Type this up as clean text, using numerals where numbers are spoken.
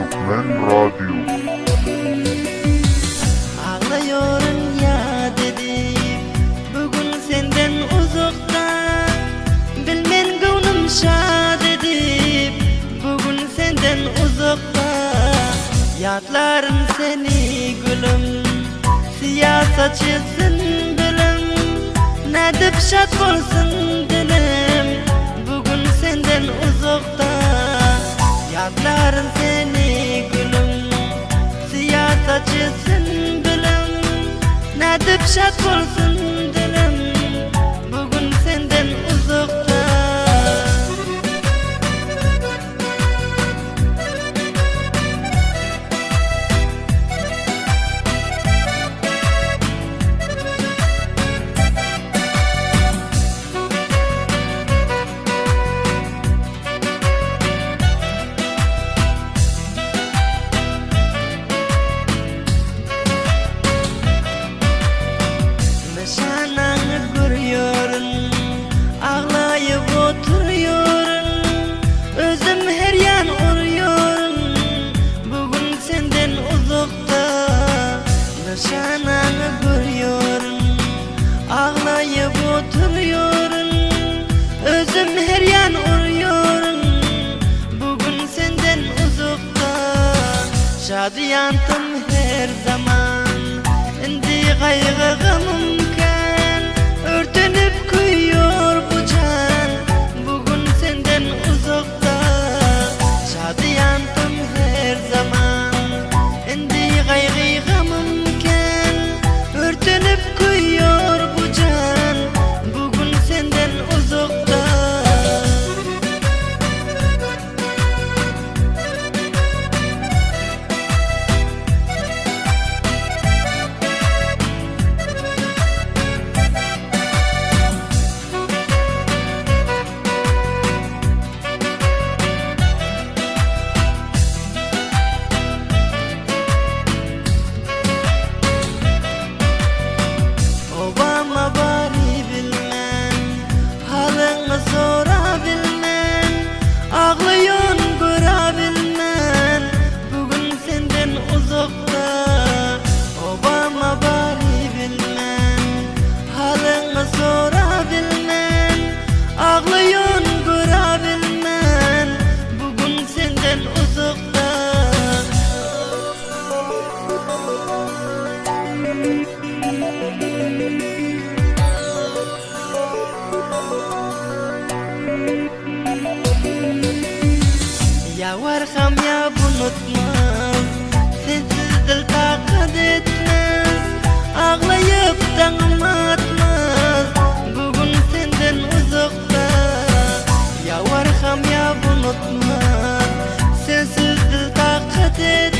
Türkmen radio. Aglaýaryn ýat edip, bu gün senden uzakda, Bilmen göwnüm şat edip, bu gün senden uzakda. Ýatlaryn seni gülüm, syýa saçysyn bilim, Nädip şat bolsun dilim, bu gün senden uzakda. Ýatlaryn seni gülüm, syýa saçysyn bilim, Nädip şat bolsun dilim, bu gün senden uzakda. Nyşanaňy görýärin, aglaýyp oturýaryn, Özüm her ýan urýaryn, bu gün senden uzakda. Nyşanaňy görýärin, aglaýyp oturýaryn, Özüm her ýan urýaryn, bu gün senden uzakda. Şadyýantym her zaman, indi gaýgy-gamym kän, Örtenip köýýär bu jan, bu gün senden uzakda. Şadyýantym her zaman, indi gaýgy-gamym kän, Örtenip köýýär bu jan, bu gün senden uzakda. Obama barybilmen, halyňy sorabilmen, Aglaýan görabilmen, bu gün senden uzakda. Obama barybilmen, halyňy sorabilmen, Aglaýan görabilmen, bu gün senden uzakda. Ýa warham ýa unutmaz, Sensiz dil takat etmez, Aglaýyp daňym atmaz, Bu gün senden uzakda. Ýa warham ýa unutmaz, Sensiz dil takat etmez.